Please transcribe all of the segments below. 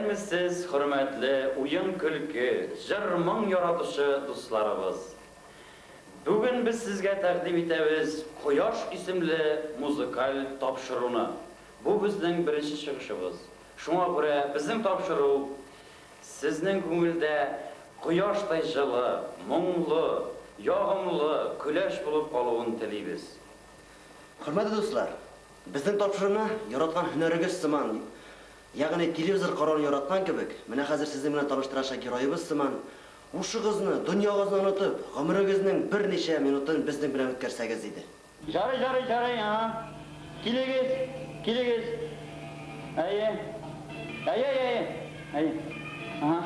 Исәнмесез, хөрмәтле уен-көлке, җыр-моң яратучы дусларыбыз! Бүген без сезгә тәкъдим итәбез Кояш исемле музыкаль тапшыруны. Бу безнең беренче чыгышыбыз. Шуңа күрә безнең тапшыру сезнең күңелдә кояштай җылы, моңлы, ягымлы, көләч булып калуын телибез. Хөрмәтле дуслар! Безнең тапшыруны яраткан һөнәрегез сыман, ягъни телевизор карауны яраткан кебек, менә хәзер сезнең белән таныштырачак героебыз сыман, һушыгызны, дөньягызны онытып, гомерегезнең берничә минутын безнең белән үткәрсәгез иде. Ярый, ярый, ярый, ага. Килегез, килегез. Әйе. Әйе, әйе, әйе. Әйе. Ага.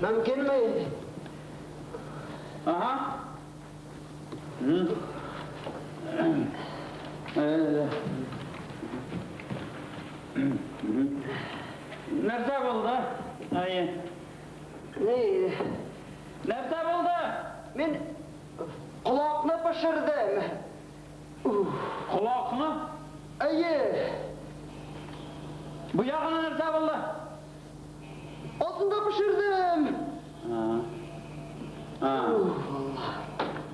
Мөмкинме? Ага. Нәрсә булды? Әйе. Ни? Нәрсә булды? Мин колакны пешердем. Колакны? Әйе. Бу ягына нәрсә булды? Атын да пешердем.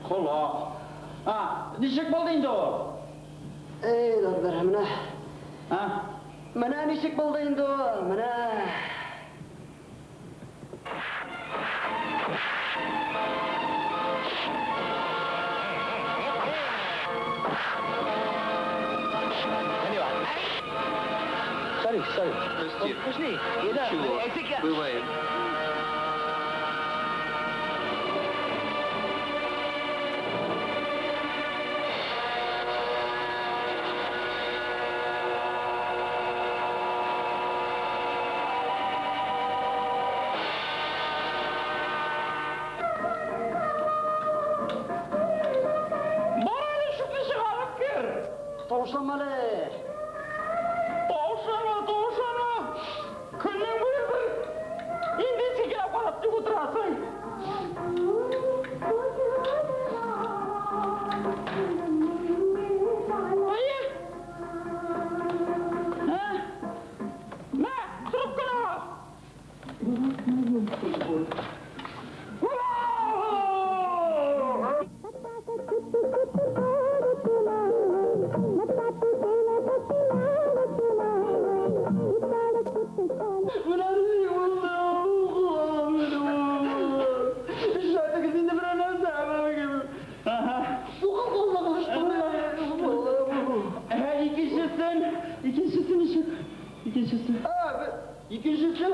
Колак. А, ничек булды инде ул? Эй, доктор, менә. А? Менә ничек булды инде ул, менә. Прости. Ничего, бывает. Бар әле чүпне чыгарып кер. Тавышланма әле. Тавышланма, тавышланма. Көннең буе бер индийский кино карап тик утырасың. Әйе. Ә? Мә, трубканы ал. Менә ни булды, углым, Эшләдегез инде берәр нәрсә. Ә икенчесен, икенчесе ничек? Икенчесе. Икенчесе,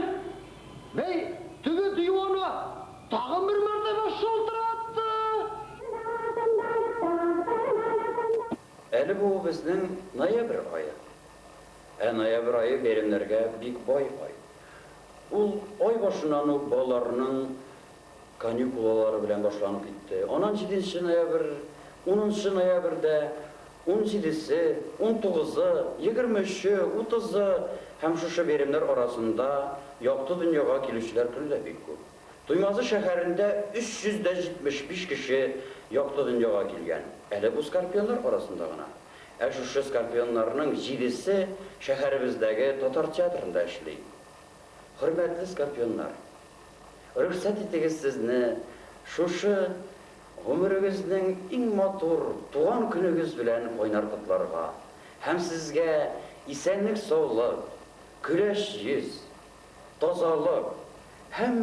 бәй, теге дивана тагын бер мәртәбә шалтыратты. Әле бу безнең ноябрь ае. Ә ноябрь ае бәйрәмнәргә бик бай ай. Ул ай башыннан ук балаларның каникулалары белән башланып китте. Аннан җиденче ноябрь, унынчы ноябрьдә, унҗидесе, унтугызы, 23-е, утызы һәм шушы бәйрәмнәр арасында якты дөньяга килүчеләр көне дә бик күп. Туймазы шәһәрендә 375 кеше якты дөньяга килгән. Әле бу скорпионнар арасында гына. Ә шушы скорпионнарның җидесе шәһәребездәге татар театрында эшли. Хөрмәтле скорпионнар! Рөхсәт итегез сезне шушы гомерегезнең иң матур туган көнегез белән кайнар котларга һәм сезгә исәнлек-саулык, көләч йөз, тазалык һәм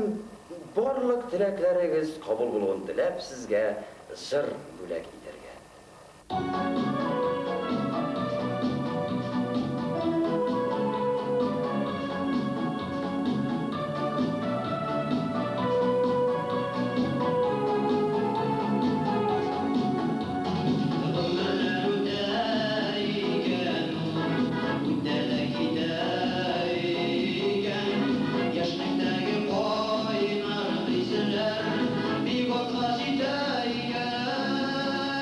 барлык теләкләрегез кабул булуын теләп сезгә җыр бүләк итәргә. Гомерләр үтә икән ул, үтә дә китә икән. Яшьлектәге кайнар хисләр бик артка җитә икән.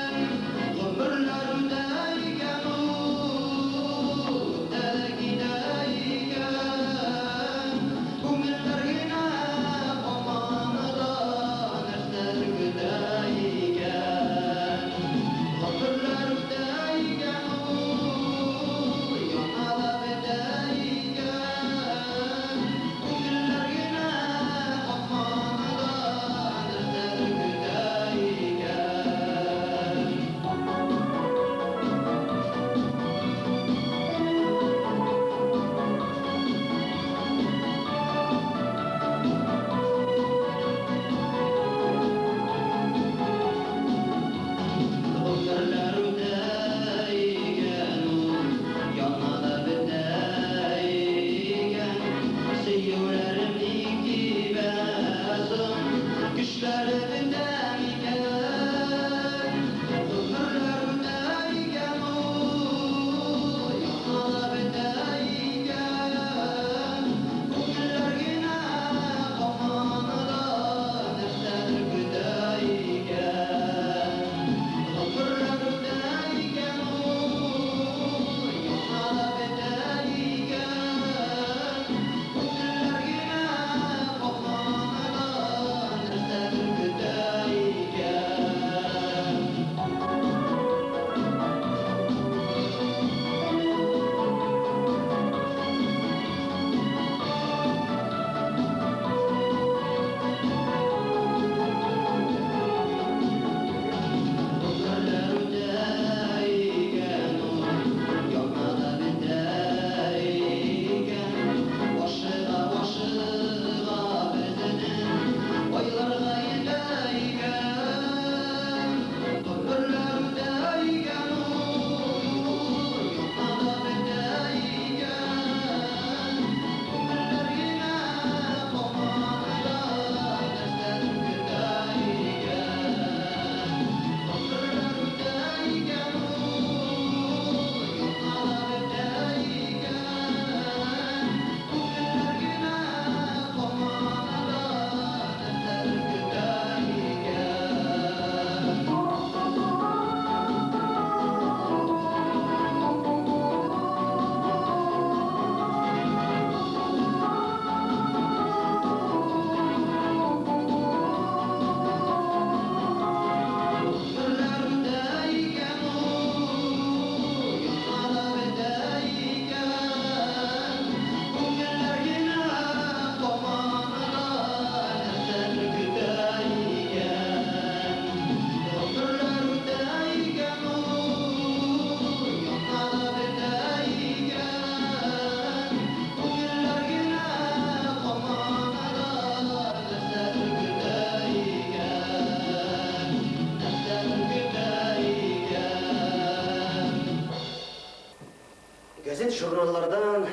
Газет-журналлардан,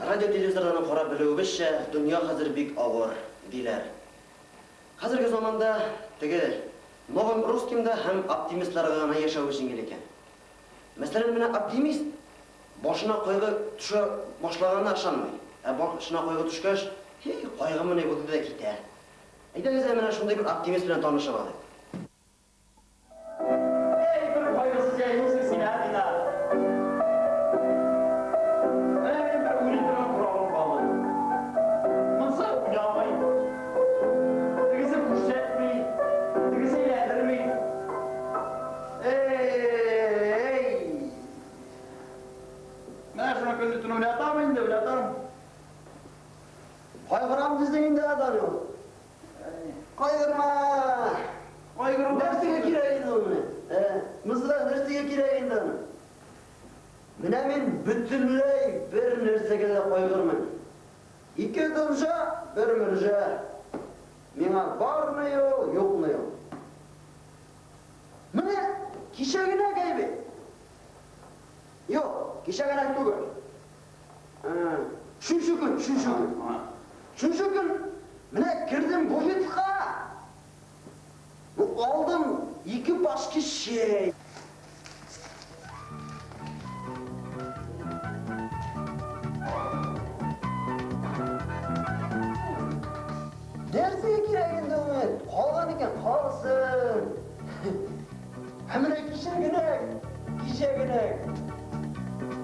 радио-телевизордан карап белүебезчә, дөнья хәзер бик авыр, диләр. Хәзерге заманда теге новым русским да һәм оптимистларга гына яшәве җиңел икән. Мәсәлән, менә оптимист башына кайгы төшә башлаганына ышанмый. Ә башына кайгы төшкәч, һи, кайгымыни бу ди дә китә. Әйдәгез әле менә шундый бер оптимист белән танышып алыйк. Әй, бер кайгысыз яшисең син, ә, Динар? Менә минем бер уйный торган коралым калды. Монысы уйнамый, тегесе күрсәтми, тегесе әйләндерми. Эй! Менә шуны көне-төне уйнатам инде, уйнатам. Кайгырам дисең инде, Данил. Кайгырма! Кайгыру Нәрсәгә кирәк инде ул менә? Ә, Мызда нәрсәгә кирәк инде аны? Менә мин бөтенләй бер нәрсәгә дә кайгырмыйм. Ике донжа, бер мөрҗә. Миңа барны юл, юкны юл. Менә кичә генә гәйбе. Юк, кичә генә түгел. Өченче көн, өченче көн. Өченче көн менә кердем буфетка. Ну, алдым ике пачка чәй. Нәрсәгә кирәк инде ул? Калган икән, калсын. Ә менә кичә генә, кичә генә.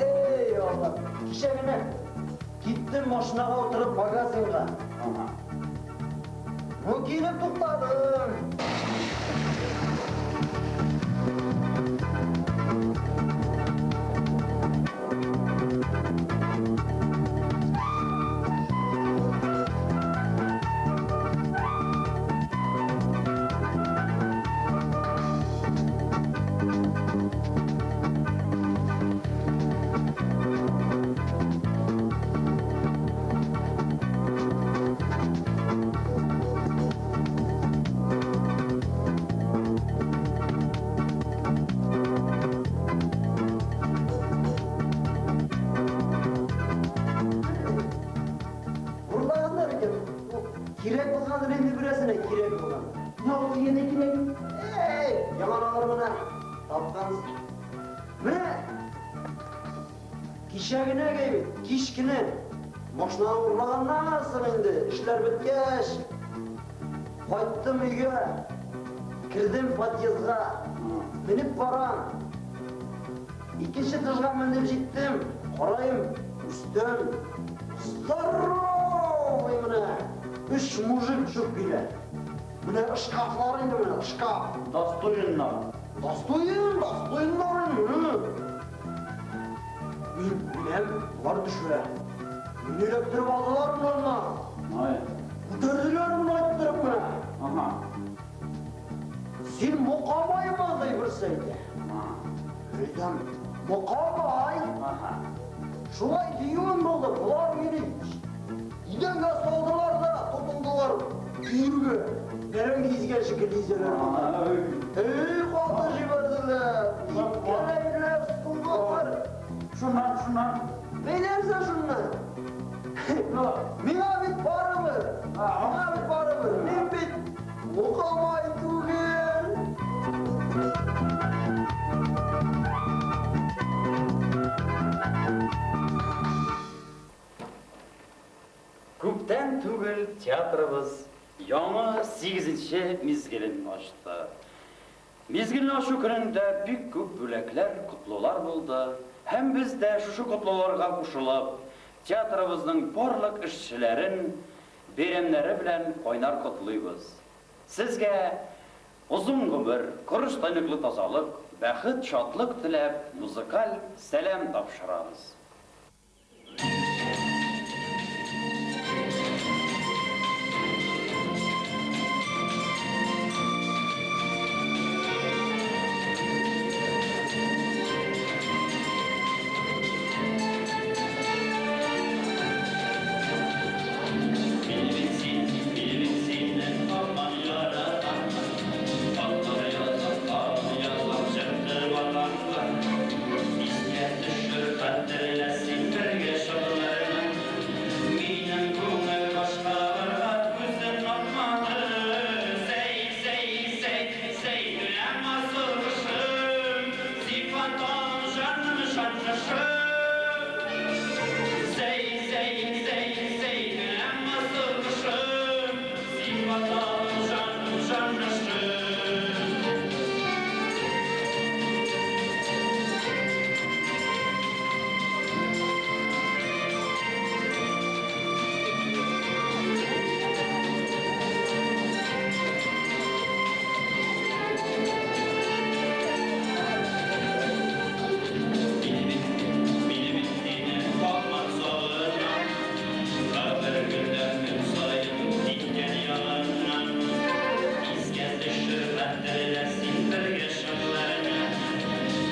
Эй, Алла, кичә генә киттем машинага утырып магазинга. Ну, килеп туктадым. Урлаганнар икән. Кирәк булгандыр инде берәрсенә кирәк булган. Юк, дигәндә кирәк. Эй, яман алыр менә. Тапкансың. Менә кичә генә бит, кич кенә машинаны урлаганнан соң инде, эшләр беткәч, кайттым өйгә. Кердем подъездга. Менеп барам. Икенче этажга менеп җиттем. Карыйм, өстән здоровый менә өч мужик төшеп килә. Менә шкафлар инде менә, шкаф. Достоиннар. Достоин, достоиннар инде. Мин менәм, болар төшә. Мине эләктереп алдылар моннан. Ай. Күтәрделәр моны айттырып менә. Ага. Син Мокамаймы, ди берсе әйтә. Әйтәм, Мокамай. Ага. Шулай диюем булды, болар мине идәнгә салдылар да тотындылар өерге. Бәрәңге изгән шикелле изәләр. Эй, каты җибәрделәр. Типкәләйләр, сугалар. Шуннан, шуннан. Мин нәрсә шуннан? Миңа бит барыбер. Миңа бит барыбер. Мин бит Мокамай түгел. Күптән түгел театрыбыз яңа сигезенче мизгелен ачты. Мизгелне ачу көнендә бик күп бүләкләр, котлаулар булды. Һәм без дә шушы котлауларга кушылып, театрыбызның барлык эшчеләрен бәйрәмнәре белән кайнар котлыйбыз. Сезгә озын гомер, корычтай ныклы тазалык, бәхет, шатлык теләп, музыкаль сәлам тапшырабыз. Мин бит син, мин бит синнән һаман яратам. Атлар язам, ат язам, чыкты ватанга. Искә төшер, хәтерләп. җанашым. Зәй, зәй, зәй, Зәйдүнәм асыл кошым, Син ватаным, җаным, җанашым. Мине бит сине һаман сагынам, Кабер гөлдән көн саен киткән ягыннан. Искә төшер хәтерлә син бергә чакларны.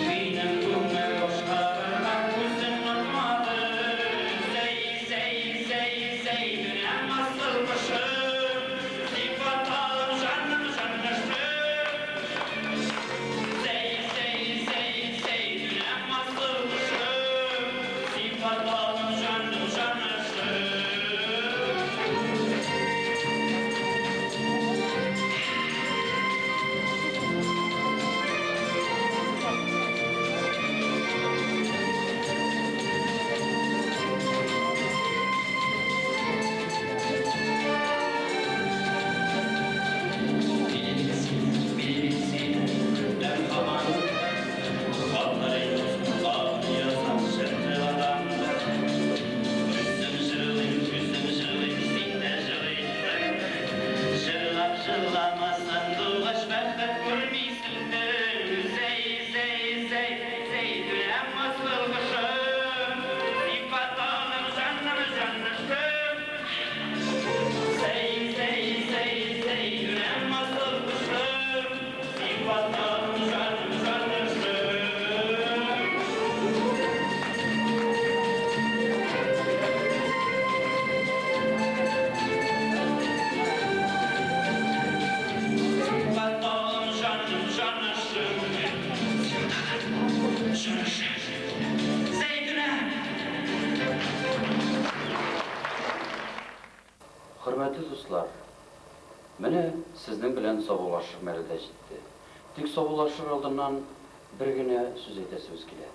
Минем күңел башка бермә күзен тотмады. Зәй, зәй, зәй, Зәйдүнәм асыл кошым, Сифат алып җаным җанашым. Зәй, зәй, зәй, Зәйдүнәм асыл кошым, Сифат алып җаным җанашым. Мине бит син, мине бит син көтәм һаман. Хатлар язып, язам җырлатам. Үзем җырлыйм, үзем җырлыйм, син дә җырлыйсың. Җырлап җырламасаң, тугач бәхет күрмисең. Зәй, зәй, зәй, Зәйдүнәм асыл кошым, Сифат алып җаным җанашым. Зәй, зәй, зәй, Зәйдүнәм асыл кошым, Сифат алып җаным җанашым. Ватаным җаным җанашым, җанашым, Зәйдүнә. Хөрмәтле дуслар, менә сезнең белән саубуллашыр мәле дә җитте. Тик саубуллашыр алдыннан бер генә сүз әйтәсебез килә.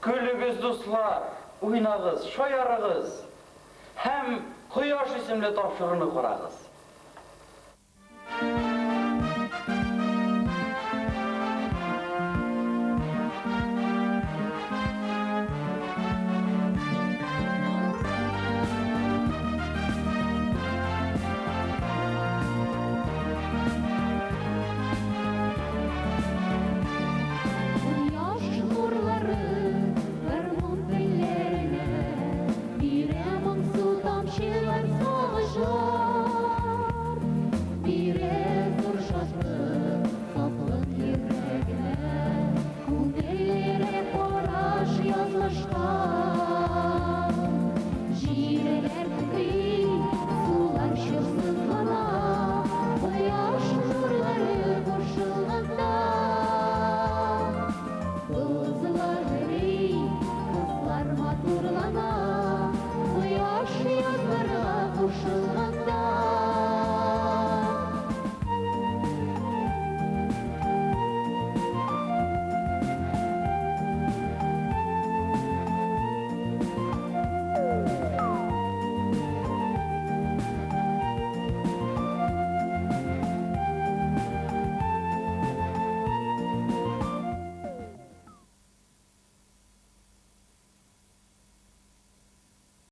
Көлегез, дуслар, уйнагыз, шаярыгыз һәм Кояш исемле тапшыруны карагыз.